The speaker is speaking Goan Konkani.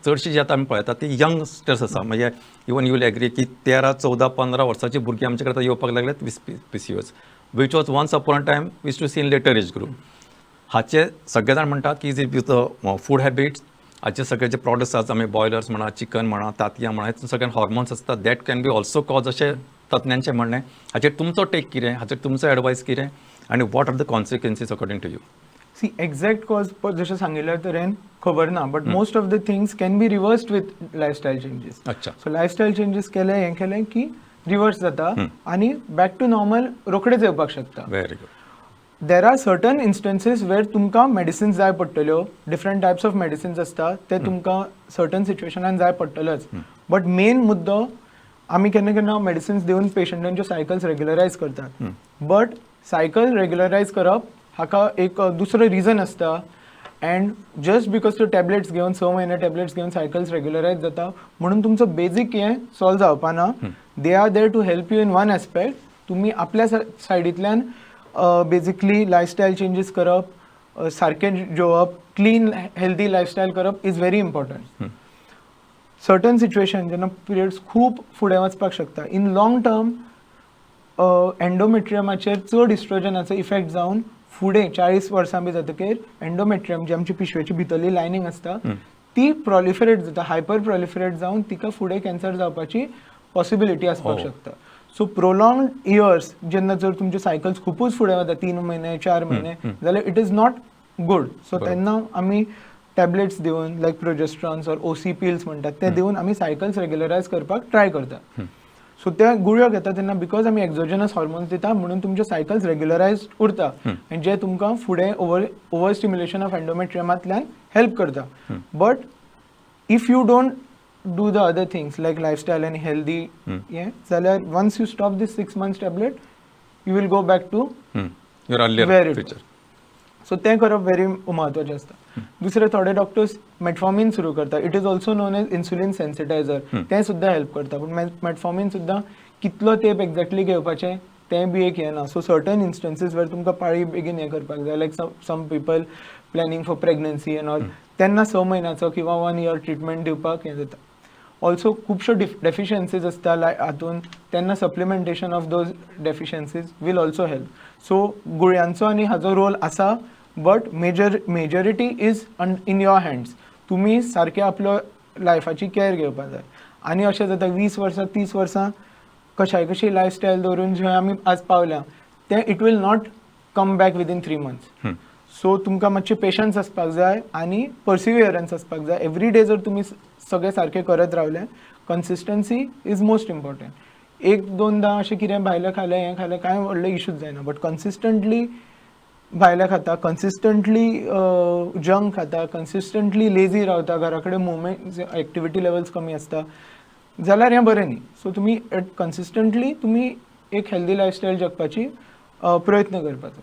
चडशी जी आतां आमी पळयतात ती यंगस्टर्स आसा. म्हणजे इवन you will agree की 13, 14, 15 वर्सांची भुरगीं आमचे कडेन आतां येवपाक लागल्यात with PCOS, which was once upon a time used to see in later age group. हाचे सगळे जाण म्हणटात की जे विथ फूड हॅबिट्स, हाचे सगळे जे प्रॉडक्ट्स आसात, आमी बॉयलर्स म्हणा, चिकन म्हणा, तातयां म्हणा, हितून सगळ्यान हॉर्मोन्स आसता, that can be also cause, अशें तज्ञांचें म्हणणें. हाचेर तुमचो टेक कितें? हाचेर तुमचो एडवायस कितें आनी what are the consequences according to you? C, exact cause जशें सांगिल्ल्या तरेन खबर ना, but most of the things can be reversed with lifestyle changes. So lifestyle changes केले, हें केलें की रिवर्स जाता आनी बॅक टू नॉर्मल रोखडेच येवपाक शकता. Very good. There are certain instances where तुमकां मेडिसिन्स जाय पडटल्यो. डिफरंट टायप्स ऑफ मेडिसिन्स आसता, ते तुमकां सर्टन सिच्युएशनान जाय पडटलेच. बट मेन मुद्दो, आमी केन्ना केन्ना मेडिसिन्स दिवन पेशंटांच्यो सायकल्स रेग्युलरायज करतात, बट सायकल रेग्युलरायज करप हाका एक दुसरो रिजन आसता. अँड जस्ट because त्यो टॅबलेट्स घेवन, 6 म्हयने टॅबलेट्स घेवन सायकल्स रेग्युलरायज जाता म्हणून तुमचो बेजीक हें सॉल्व जावपा ना. They are there to help you in one aspect. तुमी आपल्या सायडींतल्यान बेजिकली लायफस्टायल चेंजीस करप, सारकें जेवप, क्लीन हेल्दी लायफस्टायल करप is very important. Certain situation जेन्ना पिरियड्स खूब फुडें वचपाक शकता, इन लॉंग टर्म एन्डोमेट्रियमाचेर चड इस्ट्रोजनाचो इफेक्ट जावन फुडें 40 वर्सां बी जातकीर एन्डोमेट्रियम, जी आमची पिशवेची भितरली लायनींग आसता, ती प्रॉलिफरेट जाता. हायपर प्रॉलिफरेट जावन तिका फुडें कॅन्सर जावपाची पॉसिबिलिटी आसपाक शकता. सो प्रोलॉंग इयर्स जेन्ना जर तुमचे सायकल्स खुपूच फुडें वता, 3 म्हयने, 4 म्हयने, जाल्यार it is not good. So तेन्ना आमी टॅबलेट्स दिवन, लायक प्रोजेस्ट्रॉन्स ऑर ओसी पिल्स म्हणटात, ते दिवन आमी सायकल्स रेग्युलरायज करपाक ट्राय करता. सो त्या गुळयो घेता तेन्ना because आमी एक्झोजनस हॉर्मोन्स दिता म्हणून तुमचे सायकल्स रेग्युलरायज उरता आनी जे तुमकां फुडें ओवर स्टिम्युलेशन ऑफ एन्डोमेट्रियमांतल्यान हेल्प करता. But if you don't do the other things like lifestyle आनी हेल्दी हें जाल्यार, once you stop this 6 months tablet, you will go back to your earlier where it future. So तें करप व्हेरी म्हत्वाचें आसता. दुसरें, थोडे डॉक्टर्स मेटफॉर्मीन सुरू करता. It is also known as insulin sensitizer. तें सुद्दां हेल्प करता. पूण मेटफॉर्मीन सुद्दां कितलो तेंप एक्झॅक्टली घेवपाचें तें बी एक हें ना. सो सर्टन इन्स्टन्सीस वेर तुमकां पाळी बेगीन हें करपाक जाय, like some people planning for pregnancy and all, तेन्ना 6 म्हयन्याचो किंवा वन इयर ट्रिटमेंट दिवपाक हें जाता. ऑल्सो खुबश्यो डेफिशियन्सीज आसता हातून, तेन्ना supplementation of those deficiencies will also help. So गुळयांचो आनी हाजो रोल आसा, but majority is in your hands. तुमी सारके आपलो लायफाची कॅर घेवपाक जाय. आनी अशें जाता, 20 वर्सां, 30 वर्सां कशाय कशी लायफस्टायल दवरून जंय आमी आज पावल्या, तें it will not come back within 3 months. So तुमकां मातशें पेशन्स आसपाक जाय आनी पर्सिवियरन्स आसपाक जाय. एवरी डे जर तुमी सगळें सारकें करत रावले, consistency is most important. एक दोनदां अशें कितें भायलें खालें, हें खालें, कांय व्हडले इशूज जायना, बट कन्सिस्टंटली भायलें खाता, कन्सिस्टंटली जंक खाता, कन्सिस्टंटली लेजी रावता, घरा कडेन मुवमेंट एक्टिविटी लेवल्स कमी आसता जाल्यार हें बरें न्ही. सो तुमी कन्सिस्टंटली तुमी एक हेल्दी लायफस्टायल जगपाची प्रयत्न करपाचो.